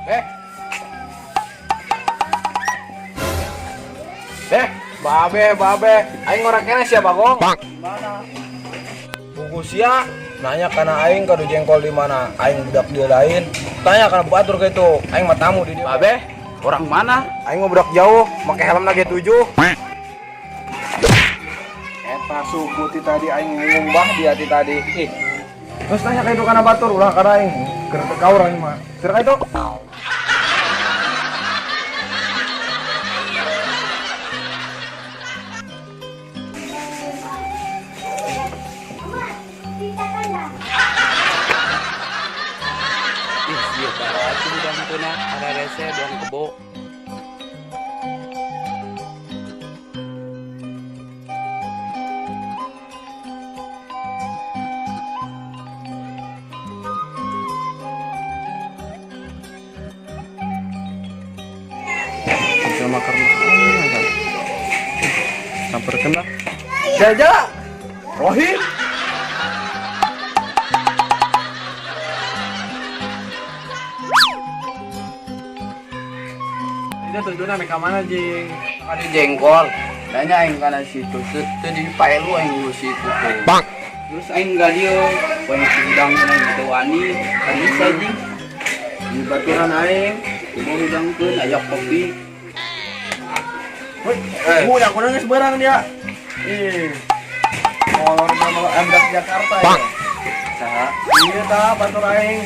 Eh. Eh, babe, babe. Aing ngora keneh sia, Bagong. Mana? Buku sia nanya kana aing kadu jengkol di mana. Aing budak dia lain. Tanya kana batur ke itu. Aing mah tamu di dia. Babe, orang mana? Aing mah budak jauh, make helm lagi 7. Eta suku ti tadi aing ngumbah dia ti tadi. Ih. Terus nanya ka itu kana batur ulah kana aing. Keur kaur aing mah. Keur ka itu. Ih, sia parah atuh hudang teu na, ararese doang kebo. Sama karena samperkeun lah. Jaja. Rohim. Itu tujuannya mereka mana, jing? Ada jengkol. Nanya aing kana situ. Teu di paelu aing ngurus situ tuh. Terus aing ga dieu, poe si hudang teh aing teu wani, kan bisa jing. Di baturan aing. Mau hudangkeun aya kopi. Woi, udah aku nangis barang dia. Ih. Molor sama budak Jakarta ya. Saha? Iya ta batur aing.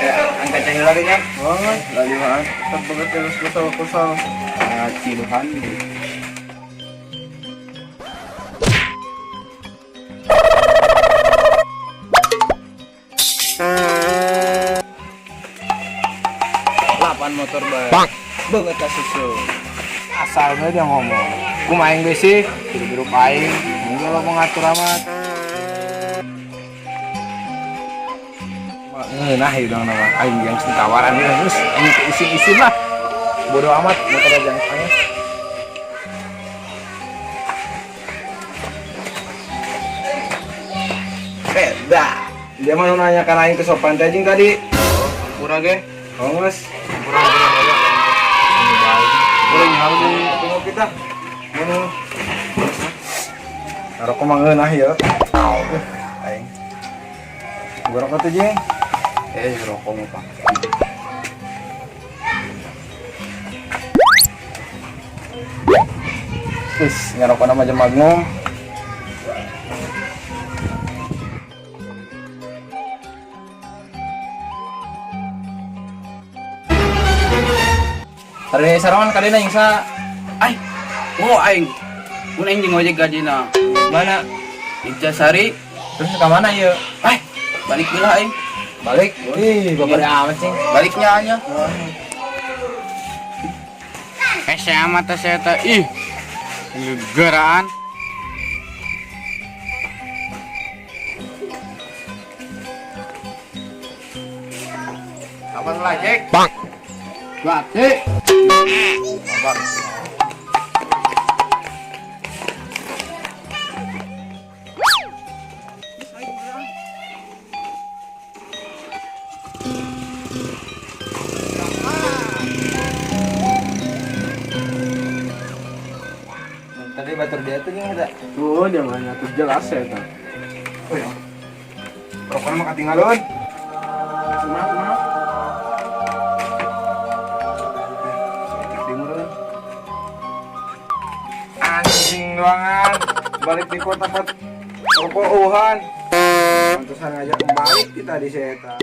Eh, angkat cahil lagi nya. Oh, lagi mah. Tetep banget terus kusal-kusal. Ah, ciluhan. Lapan motor bae. Banget ka susu. Asalnya dia ngomong. Ku main besi, hidup-hidup aing. Enggak lo mau ngatur amat. Ngeunah ieu dong nama aing yang tawaran ieu terus aing teu isin-isin lah. Bodoh amat motor aja aing. Beda. Dia mah nu nanya kana aing ke sopan teh jeung tadi. Kurang ge. Oh, geus. Kurang kurang banyak. Kurang nyaho deui. Tunggu kita. Mun rokok mah ngeunah ieu. Aing. Gua rokok tuh jeung. Eh, rokok mah Pak. Wis, ngerokok nama aja Magnum. Hari sarangan kadena yang sa Ay, mau aing. Mun aing jeung ojek gajina. mana? Ijasari. Terus ke mana ieu? Ay, balik heula aing. Balik. Ih, bapak amat cing. Baliknya anya. Hese amat teh saya teh ih. Gegeraan. Kapan lah, Jack? Berarti Kapan? Tadi batur dia tuh gimana tak? Oh, dia mah nyatu jelas ya ta. Oh ya. Rokoknya mah ketinggalan. Kumaha kumaha? Setik timur kan. Anjing doangan. Balik di kota tempat rokok uhan. Pantesan ngajak balik kita di seta.